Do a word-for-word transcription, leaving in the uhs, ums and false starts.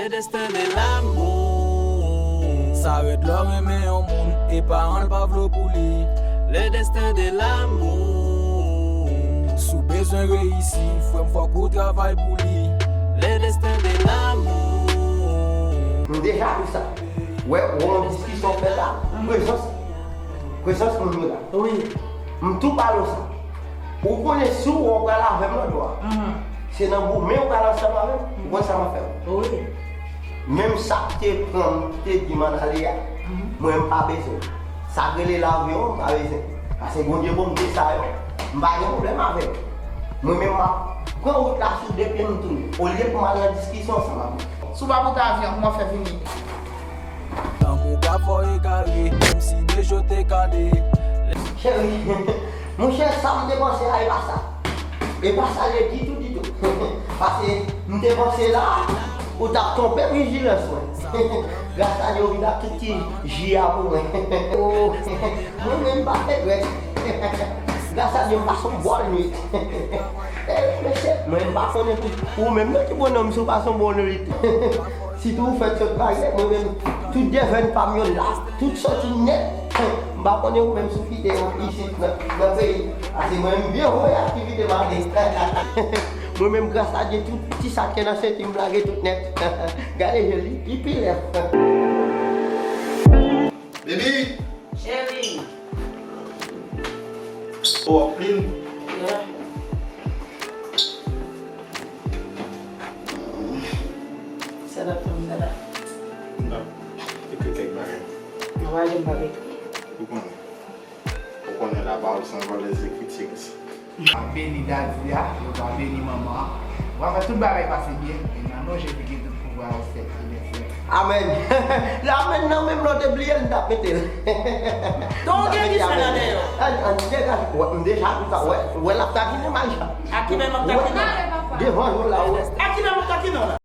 Le destin de l'amour. Sa rèd lè w renmen yon moun e paran l pa vle w pou li. Le destin de l'amour. Si w bezwen reyisi, frè m, fòk ou travay pou li. Le destin de l'amour. M deja di sa. Wè, wè yon diskisyon fèt la. Prezans, prezans moun yo la. Wi. M tou pale w sa. Ou konnen si w wè w pral avè m nan dwa. Se nan goumen w pral ansanm avè m. Ou konn sa m ap fè w. Wi. Menm sa k te pran m, ki te di m ann ale a, mwen m pa bezwen. Sa k rele lavyon, m pa bezwen. Paske Bondye ban m de sa yo. M pa gen pwoblèm avè yo. Mwen menm m ap pran wout la sou de pye m tounen. Olye pou m al nan diskisyon ansanm avè w. Si w pa pote avyon, kòman w fè vini? Lanmou ka fè w egare, menm si de je w te kale. Cheri, monchè, sa m te panse a, e pa sa. E pa sa l ye ditou, ditou. Paske m te panse la, ou t ap twonpe vijilans mwen. Gras a Dye, ou vin ak tout ti ji a pou mwen. Oh, mwen menm m pa regrèt. Gras a Dye, m pase yon bòn nwit. Eh, mesye, mwen m pa konnen pou ou menm non ki bonòm si w pase yon bòn nwit. Sitou ou fèk sot lage, mwen menm, tout devèn pa m yo la, tout soti nèt. M pa konnen ou menm si w kite yo isit nan, nan peyi. Paske mwen menm byen voye aktivite m ale. Mwen menm, gras a Dye, tout ti sa k te nan senti m lage tout nèt. Gade je l, li, li pi lè. Baby! Cheri. Oh, clean. Yeah. Sa n ap fè m dada? N ap ekri kèk bagay. Mwen pa janm pa ekri. Ou konnen. Ou konnen la parole s'envole, les écritures. Pa beni dadi a, yo pa beni manman an. Ou pa fè tout bagay pase byen, e nan non Jezi gen tout pouvwa yo fèt e byen fèt. Amèn. Amèn nan menm lè w te bliye l, m t ap mete l. Donk, ou gen ki fè nan dèyè w? An, an, degaje. Wè, m deja di sa, wè, wè l ap takinen m al. Ak ki menm m ap takinen w? Devan yo la, wè. Ak ki menm m ap takinen w la?